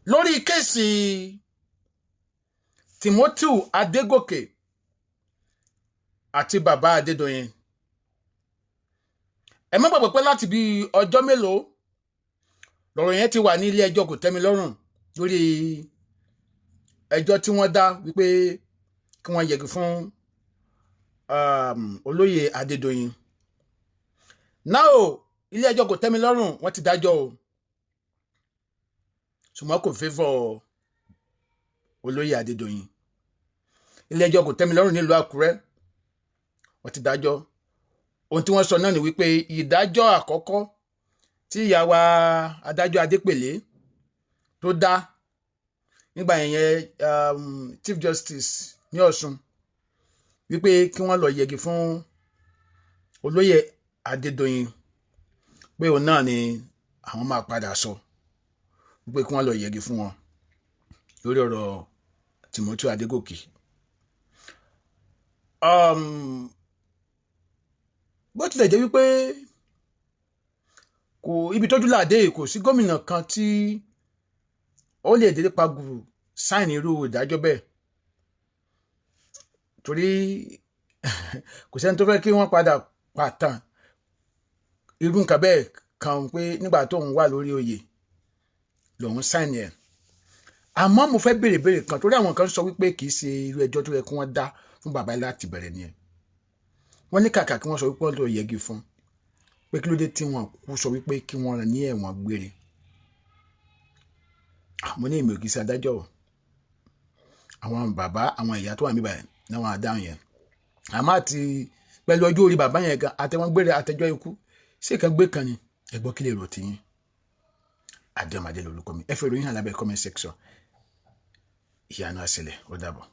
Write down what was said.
Lórí case Timothy Adégòkè àti bàbá Adédoyin, ẹ má gbàgbé pé láti bí ọjọ́ mélòó lọ̀rọ̀ yẹn ti wà ní ilé ẹjọ́ kòtẹ́milọ́rùn, lórí ẹjọ́ tí wọ́n dá wípé kí wọ́n yẹgi fún olóyè Adédoyin. Now, ilé ẹjọ́ kòtẹ́milọ́rùn, wọ́n ti dájọ́ o, ṣùgbọ́n kò favour olóyè Adédoyin. Ilé ẹjọ́ kòtẹ́milọ́rùn nílùú Àkúrẹ́, wọ́n ti dájọ́. Ohun tí wọ́n sọ náà ni wípé ìdájọ́ àkọ́kọ́ tí ìyá wa adájọ́ Adépèlé tó dá nígbà yẹn, Chief Justice ní Ọ̀ṣun, wípé kí wọ́n lọ yẹgi fún olóyè Adédoyin, pé òun náà ni àwọn máa padà sọ wípé kí wọ́n lọ yẹgi fún wọn lórí ọ̀rọ̀ Timothy Adégòkè. Bó tilẹ̀ jẹ́ wípé kò ibi tójú làdé, kò sí gómìnà kan tí ó lè dédé pa gùrù sign irú ìdájọ́ bẹ́ẹ̀, torí kò sẹ́ni tó fẹ́ kí wọ́n padà pàtàn irú nǹkan bẹ́ẹ̀ kan pé nígbà tóun wà lórí oyè lòun sign ẹ̀. Àmọ́ mo fẹ́ béèrè béèrè kan, torí àwọn kan sọ wípé kì í ṣe irú ẹjọ́ tó yẹ kí wọ́n dá fún bàbá yìí láti bẹ̀rẹ̀ nìyẹn. Wọ́n ní kàkà kí wọ́n sọ wípé wọ́n lọ yẹgi fún, pé kí ló dé tí wọ́n kú sọ wípé kí wọ́n rán ní ẹ̀wọ̀n gbére? Mo ní èmi ò kì í ṣe adájọ́ o. Àwọn bàbá, àwọn ìyá tó wà níbà náà wọ́n á dáhùn yẹn. Àmọ́ àti pẹ̀lú ọjọ́ orí bàbá yẹn gan, àtẹ̀wọ̀n gbére, àtẹjọ́ ikú, ṣé ìkan gbé kan ni? Ẹ gbọ́, kí lè rò tiyín? Adéọmọdé lórúkọ mi. Ẹ fẹ́ ròyìn hàn lábẹ́ comment section. Ìyanu àṣẹlẹ̀. Ó dàbọ̀.